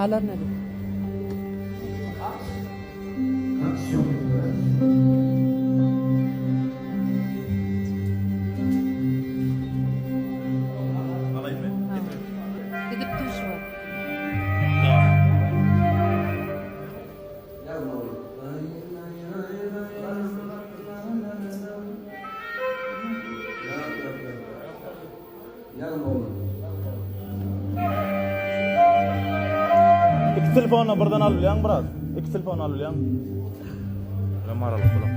Alaryn edi. Gidip dur şu wagt. Iki telefondan birden alyp bilýäň biraz. Iki telefon alyp bilýäň. Bilen maralyk bular.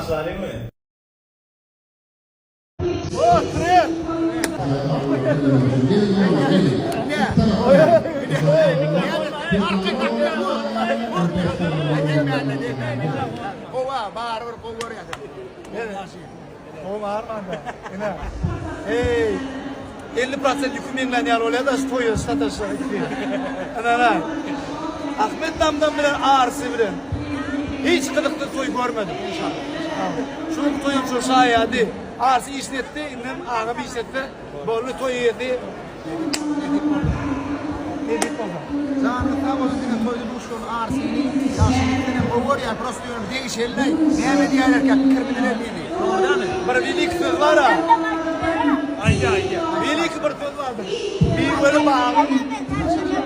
Başlalyňmy? Eý, 50% ýüküm ýeňlän ýaly bolýar-da şu toýa sataşsa ikisi. Ynana. Ahmet damdam bilen Arsy bilen hiç gyzykly toý görmedim. Şu günki toýam şo şaýady. Arsy işini etdi, indem agam iş etse, boldy toý eýesi. Nesip bolsa. Nesip bolsa. Janyňyz sag bolsun diňe toýda duşan Arsyny ýagşylyk senem gowy görýän prosto ýöne bir degişelinäý näme diýýärlerkä pikir bidiler diýdi dogry dälmi? Bir weliki söz bar-a. Aýdýa aýdýa. Weliki bir söz bardyr. Miweli bagyň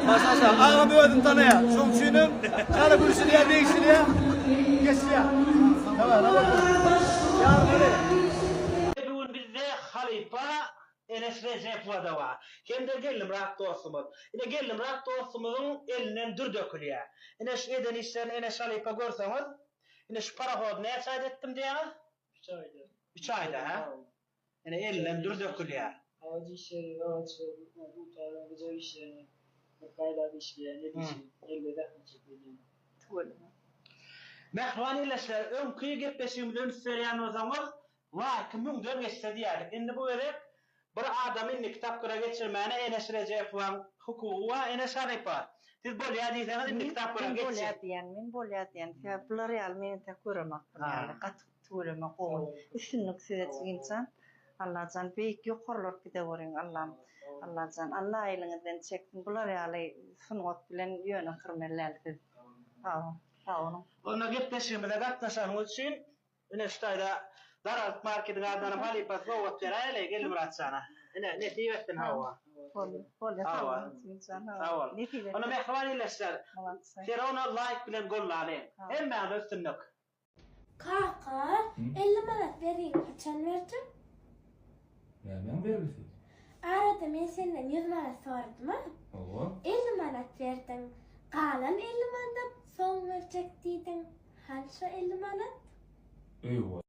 başy aşak. Agam özüni tanaýar. Şoň üçinem çala gülşülýär, degişilýär, geçýär. Daway, rabota. Ýarmaly. Bu gün bizde halypa Eneş Rejepowa-da bar. Hem-de Geldimyrat dostumyz. Ine, Geldimyrat dostumyzyň elinden dür dökülýär. Ine, şu eden işlerini Eneş halypa görseňiz, ine, şu parohody näçe aýda etdim diýýäňiz? Üç aýda. Üç aýda, hä? Ine, elinden dür dökülýär. Agaç işleri, agaç we dutaryň gyjak işlerini bir gaýlap işleýän el işi, elde zähmet çekilýän. Tüweleme. Mähriban ildeşler, öňki gepleşigimize üns berýän bolsaňyz, Laýky müňden geçse diýerdik. Indi bu gezek bir adamy indiki tapgyra geçirmäne Eneş Rejepowaň hukugy bar. Eneş halypa, siz bolýa diýseňiz indiki tapgyra Men bolýa geçjek. diýen, men bolýa diýen. Sebäbi bular ýaly men entek göremok bular ýaly. Gaty tüweleme gowy. Üstünlik size jigimjan. Allajan beýik ýokarlaryp gideweriň Allam. Allajan Alla eliňizden çeksin. Bular ýaly sungat bilen ýöne oturmaly däl siz. Sag boluň. Sag boluň. Onda gepleşigimize gatnaşanyňyz üçin Ine şu taýda Daragt marketiň adyndanam halypa sowgat beräýeli Geldimyrat jana. Ine nesip etsin hawa. Boldy, bolýa sag boluň Jigimjan Sag bol. Nesip etsin. Onda mähriban ildeşler Serowna laýk bilen gollalyň. Hemmäňize üstünlik. Kaka, 50 manat bergiňi haçan berjek? Nämäň bergisi? Arada men senden 100 manat soradym-a. Hawa. 50 manat berdiň. Galan 50 manadam soň berjek diýdiň. Hany şo 50 manat? Eýwa.